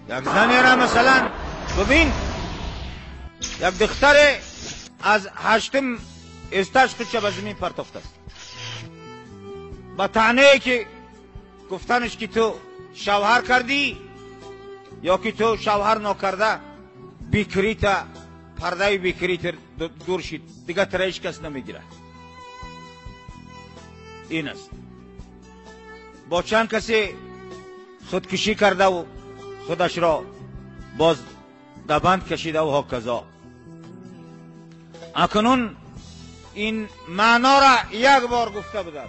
Як зане مثلا ببین، یک دختر از هشتم استاش خودش به زمین پرتافته است با طعنه که گفتنش که تو شوهر کردی یا که تو شوهر نکرده بیکریتا پرده بیکریت دور شید دیگه تره هیچ کس نمیگیره. این است. با چند کسی خودکشی کرده و خودش را باز دبند کشیده و هکذا. اکنون این معنا را یک بار گفته بودم،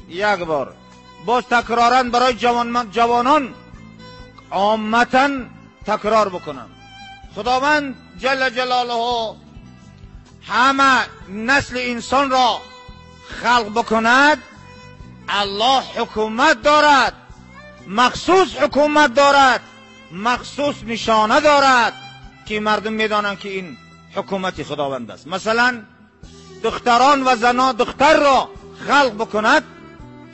یک بار باز تکرارا برای جوانان عامتا تکرار بکنم. خداوند جل جلاله همه نسل انسان را خلق بکند. الله حکومت دارد، مخصوص حکومت دارد، مخصوص نشانه دارد که مردم میدانند که این حکومت خداوند است. مثلا دختران و زنان دختر را خلق بکند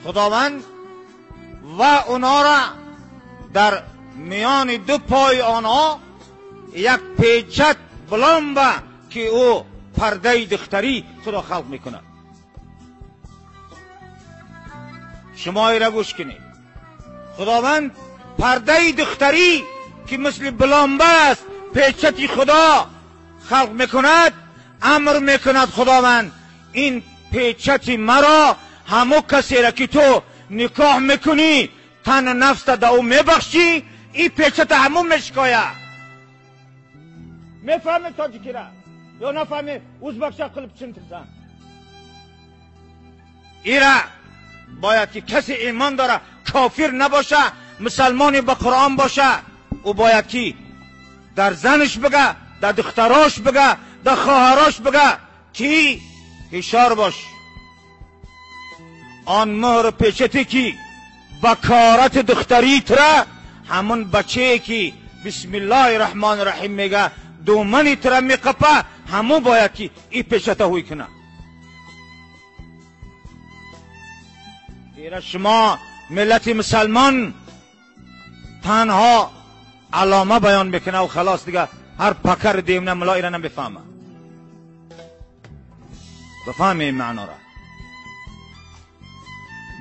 خداوند و اونا را در میان دو پای آنها یک پیچت بلند که او پرده دختری خدا خلق میکند. شما را گوش کنید. خداوند پرده دختری که مثل بلامبه است، پیچتی خدا خلق میکند، امر میکند خداوند این پیچتی مرا همو کسی را که تو نکاح میکنی تن نفس در او میبخشی، این پیچت همون میشکایه. میفهمی تاجیکی را یا نفهمی ازبکچه قلب چنترسن؟ ایرا باید که کسی ایمان داره، کافر نباشه، مسلمانی با قرآن باشه، او باید که در زنش بگه، در دختراش بگه، در خواهراش بگه که هشار باش. آن مهر پیچتی که بکارت دختری تره، همون بچه که بسم الله الرحمن الرحیم میگه دومنی تره میقپه، همون باید که ای پیچته هوی کنه. ایره شما ملت مسلمان تنها علامه بیان میکنه و خلاص دیگه هر پکر دیمنه ملا ایره نمیفهمه. بفهمه این معنا را.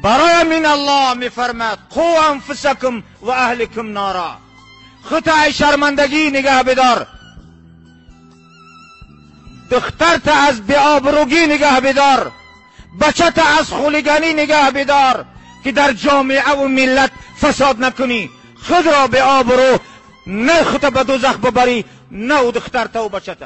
برای من الله میفرماد قو انفسکم و اهلکم نارا. خودت ای شرمندگی نگه بدار، دخترت از بی‌آبروگی نگه بدار، بچت از خولیگانی نگه بدار که در جامعه و ملت فساد نکنی. خود را به آبرو نه خودت به دوزخ ببری، نه او دخترت و بچت.